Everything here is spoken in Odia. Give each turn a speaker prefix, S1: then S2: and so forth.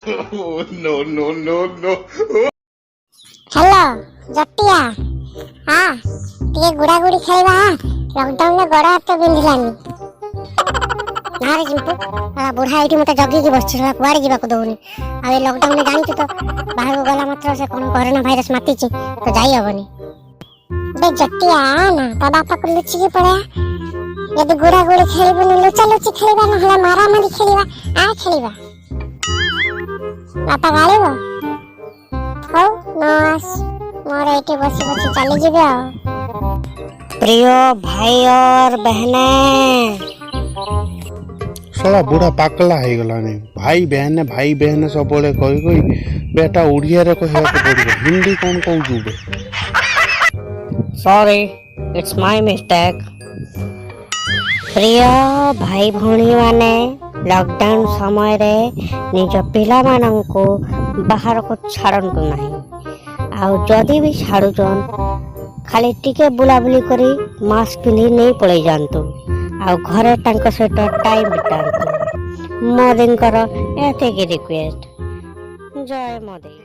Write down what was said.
S1: Oh, no, no, no, no.
S2: Hello Jatia, ହଁ, ଟିକେ ଗୁଡ଼ାଗୁଡ଼ି ଖେଳିବା। ଲକଡାଉନରେ ଗୋଡ଼ ହାତ ବିନ୍ଧିଲାନି। ନା ରେ ଚିମ୍ପୁ, ଶଳା ବୁଢା ଏଇଠି ମତେ ଜଗିକି ବସିଛି, ଶଳା କୁଆଡ଼େ ଯିବାକୁ ଦଉନି। ଆଉ ଏ ଲକଡାଉନରେ ଜାଣିଛୁ ତ, ବାହାରକୁ ଗଲା ମାତ୍ର ସେ କଣ କରୋନା ଭାଇରସ ମାତିଛି, ତ ଯାଇ ହବନି। ବେ ଜଟିଆ, ନା ତା ବାପାକୁ ଲୁଚିକି ପଳେଇବା। ଯଦି ଗୁଡ଼ାଗୁଡ଼ି ଖେଳିବୁନି, ଲୁଚା ଲୁଚି ଖେଳିବା, ନହେଲେ ମାରାମାରି ଖେଳିବା। ଆ ଖେଳିବା। ବାପା ଗାଳିବ। ହଉ, ନ ଆସ, ମୋର ଏଇଠି ବସି ବସି ଚାଲିଯିବି ଆଉ।
S3: प्रिय भाई और बहनें।
S4: ଶଳା ବୁଢ଼ା ପାଗଳା ହେଇଗଲାଣି। ଭାଇ ବେହେନେ, ଭାଇ ବେହେନେ ସବୁବେଳେ କହି କହି। ବେଟା, ଓଡ଼ିଆରେ କହିବାକୁ ପଡ଼ିବ, ହିନ୍ଦୀ କ'ଣ କହୁଛୁ ବେ?
S3: Sorry, it's my mistake. ପ୍ରିୟ ଭାଇ ଭଉଣୀମାନେ, ଲକଡାଉନ ସମୟରେ ନିଜ ପିଲାମାନଙ୍କୁ ବାହାରକୁ ଛାଡ଼ନ୍ତୁ ନାହିଁ। ଆଉ ଯଦି ବି ଛାଡ଼ୁଛନ୍, ଖାଲି ଟିକେ ବୁଲାବୁଲି କରି ମାସ୍କ ପିନ୍ଧି ନେଇ ପଳେଇ ଯାଆନ୍ତୁ ଆଉ ଘରେ ତାଙ୍କ ସହିତ ଟାଇମ୍ ବିତାନ୍ତୁ। ମୋଦିଙ୍କର ଏତିକି ରିକ୍ୱେଷ୍ଟ। ଜୟ ମୋଦି।